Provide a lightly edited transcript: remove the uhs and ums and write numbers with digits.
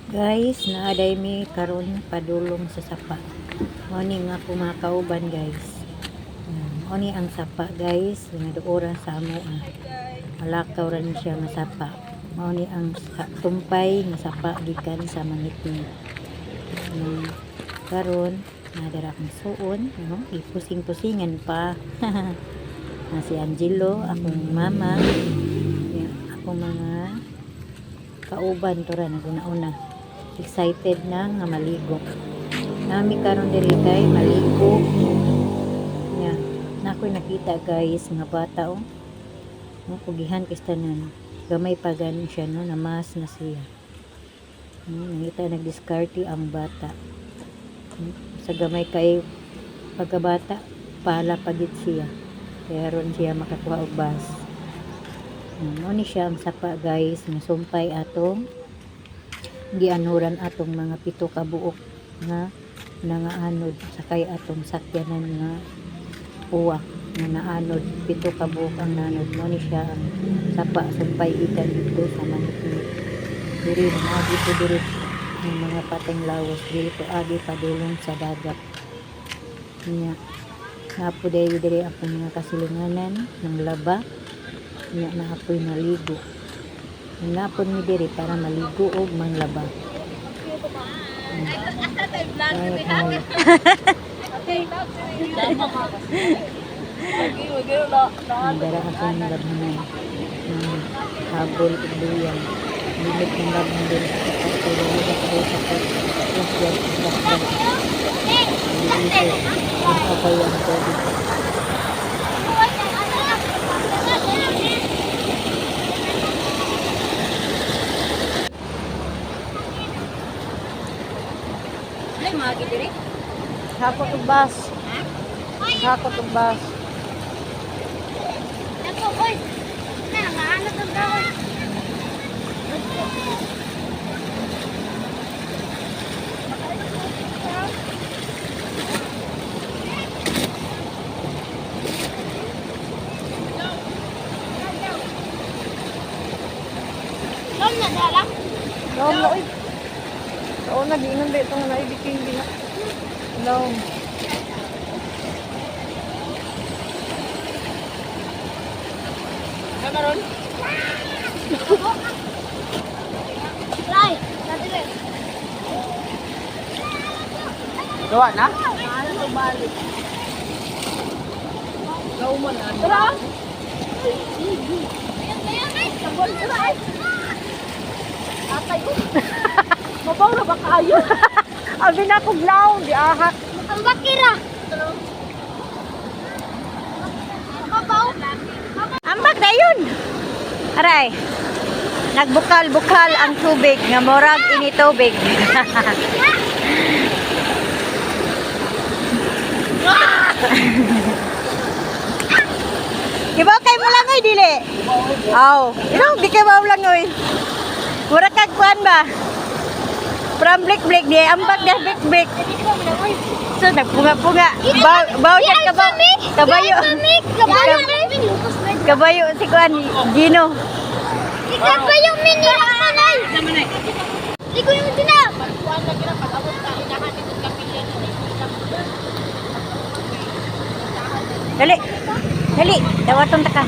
Guys, naaday mi karon padulong sa sapa. Mao ni nga akong mga kauban, guys. Mao ni ang sapa, guys, nga duoran sa amo ah. Malakaw ra ni siya nga sapa. Mao ni ang sumpay nga sapa gikan sa Mangitngit. Karon nadara akong suon, no? Ipusing-pusingan pa. Na si Angelo, akong mama, yung akong mga kauban to ra naguna-una. Excited na nga maligo. Nami karon diri kay maligo. Nya, na ako'y nakita, guys, nga bata oh. No, kugihan kay tanan. Gamay pa gani siya, no, namas na siya. Nangita nagdiskarte ang bata. Sa gamay kay pagkabata, pala pagit siya. Kaya ron siya makakuha og bus. Mao ni siya ang sapa, guys, nga sumpay atong gianuran atong mga pito ka buok nga nangaanod sakay atong sakyanan nga uwa nga naanod, pito ka buok ang nanod. Mao ni siya ang sapa sumpay gikan didto sa Mangitngit. Diri naagi ko diri ang mga pateng lawas diri to agi padulong sa dagat. Nya napo dayo diri akong mga kasilinganan ng laba. Nya na ako'y naligo. Napon mi diri para maligo og manglaba. Ay, ay. Dara akong labhanan ng habol ug luyang. Limit ng labhan diri sa tapat kay dili na kayo sa paglasyan ug dakdak. Liito. Ang kayo ang tubig. Hakot og bus. Hakot og bus. Ako, oy. Na, maano tong kahoy. Lom na dala. Lom na oy. Oo, nagiinom ba itong naibiking din na. Lom. Lai, dati le. Gawa na? Tara. Ayan, ayan, ay. Sabon, tara, ay. Atay ko. Mabaw na ba kaayo? Abi na kog laom, di ahak. Ang bakira. Kabaw. Ambak dayon. Aray. Nagbukal-bukal ang tubig nga murag ini tubig. Ibaw kay mo langoy dili. Aw, ino di kay baw langoy. Mura kag kuan ba? From blik blik di ambak da blik blik. So nagpunga-punga. Baw baw siya kabaw. Kabayo. Kabayo. Kabayo si kuan Gino. Kabayo mini manay. Ligo yung dina. Dali. Dali, dawaton ta ka.